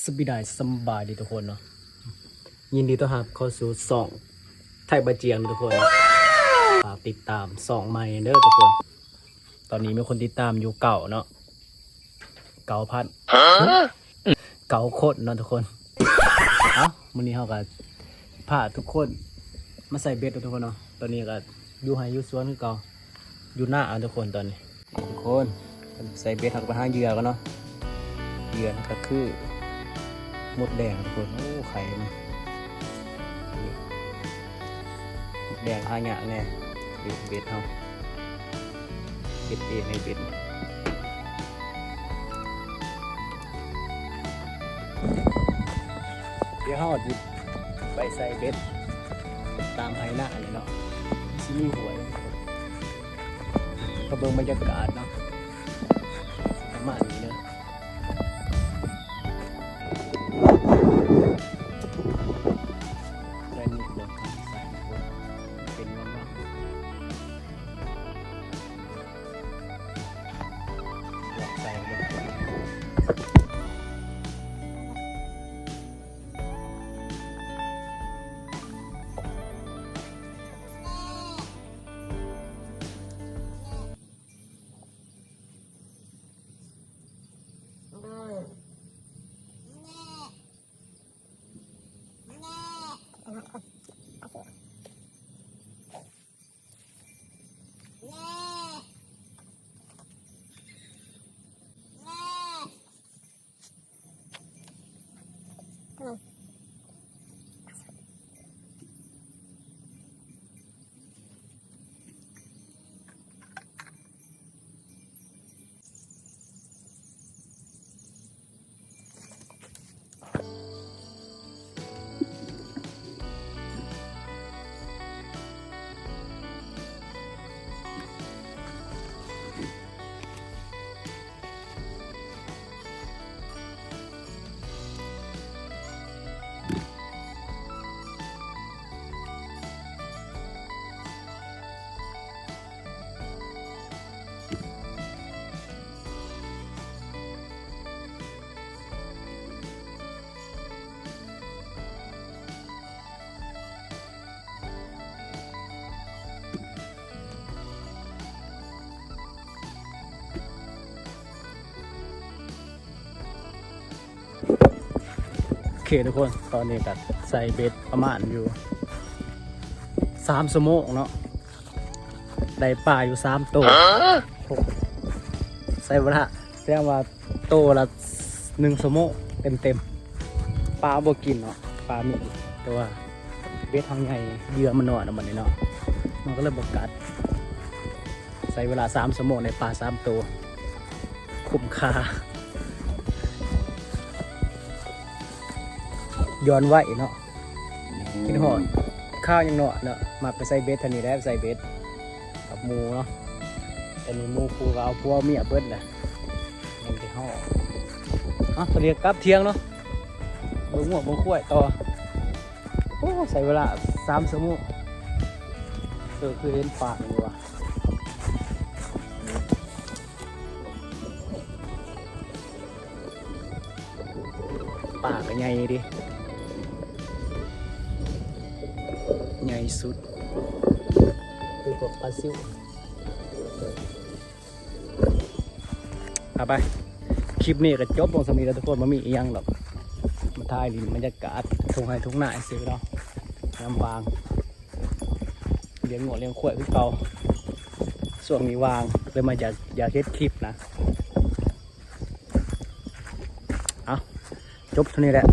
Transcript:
ສະບາຍດີ ສະບາຍດີທຸກຄົນເນາະ ຍິນດີຕ້ອນຮັບເຂົ້າສູ່ຊ່ອງໄທບາຈຽງທຸກຄົນເນາະ ຝາກຕິດຕາມຊ່ອງໃໝ່ເດີທຸກຄົນ. ຕອນນີ້ມີຄົນຕິດຕາມຢູ່ເກົ້າເນາະ ເກົ້າພັນ ເກົ້າຄົນເນາະທຸກຄົນ. ເອົ້າ ມື້ນີ້ເຮົາກໍພາທຸກຄົນມາໃສ່ເບັດເນາະທຸກຄົນເນາະ. ຕອນນີ້ກໍຢູ່ໄຮ່ຢູ່ສວນຄືເກົ່າ ຢູ່ນາເອົາທຸກຄົນຕອນນີ້. ທຸກຄົນ ໃສ່ເບັດ ເຮົາກໍໄປຫາເຫຍື່ອກ່ອນເນາະ. ເຫຍື່ອກໍຄືມົດແດງທຸກຄົນ. ໂອ້ ໄຂ່ມັນ ນີ້ ມົດແດງຫາຍາກແດ່. ນີ້ເບັດເຮົາ ເຮັດເອງໃນເບັດ. ດຽວເຮົາຊິໄປໃສ່ເບັດຕາມໄຮ່ນານີ້ເນາະ ຊິມີຫ້ວຍ. ກໍເບິ່ງບັນຍາກາດເນາະ ປະມານນີ້ເດີ. ແລະນີ້ເບິ່ງທາງຊ້າຍເປັນຫຍັງເນາະ ຫຼອກໃສ່ເບິ່ງ. ໂອເຄທຸກຄົນ ຕອນນີ້ກໍໃສ່ເບັດປະມານຢູ່ສາມຊົ່ວໂມງເນາະ ໄດ້ປາຢູ່ສາມໂຕ. ໃຊ້ເວລາ ແສດງວ່າ ໂຕລະໜຶ່ງຊົ່ວໂມງເຕັມໆ. ປາບໍ່ກິນເນາະ ປາມີ ແຕ່ວ່າເບັດເຮົາໃຫຍ່ ເຫຍື່ອມັນນ້ອຍເນາະ ບັດນີ້ເນາະ ມັນກໍເລີຍບໍ່ກັດ. ໃຊ້ເວລາສາມຊົ່ວໂມງ ໄດ້ປາສາມໂຕ ຄຸ້ມຄ່າ ຍ້ອນໄວເນາະ. ຄິດຮອດຄາວຍັງນ້ອຍເນາະ ມັກໄປໃສ່ເບັດເທົ່ານີ້ແຫຼະ ໃສ່ເບັດກັບໝູ່ເນາະ. ແຕ່ນີ້ໝູ່ຄູ່ກໍເອົາຜົວເອົາເມຍເບິດແຫຼະ ຍັງໄປຮອດ. ເອົາ ຕອນນີ້ກັບທ່ຽງເນາະ ເບິ່ງງົວເບິ່ງຄວາຍຕໍ່. ໂອ້ ໃຊ້ເວລາສາມຊົ່ວໂມງ. ເອີ ຄືເຫັນປາຢູ່ວ່າ ປາກໍໃຫຍ່ເດ້ ໃຫຍ່ສຸດ ຄືພວກປາຊິວ. ເອົາໄປ ຄລິບນີ້ກໍຈົບລົງສ່ຳນີ້ແລ້ວທຸກຄົນ ບໍ່ມີອີ່ຫຍັງດອກ ມາຖ່າຍຫຼິ້ນບັນຍາກາດທົ່ງໄຮ່ທົ່ງນາຊື່ເນາະ ຍາມວ່າງ ລ້ຽງງົວລ້ຽງຄວາຍຄືເກົ່າ. ຊ່ວງນີ້ວ່າງ ເລີຍມາຢາກ ຢາກເຮັດຄລິບນະ. ເອົາ ຈົບເທົ່ານີ້ແຫຼະ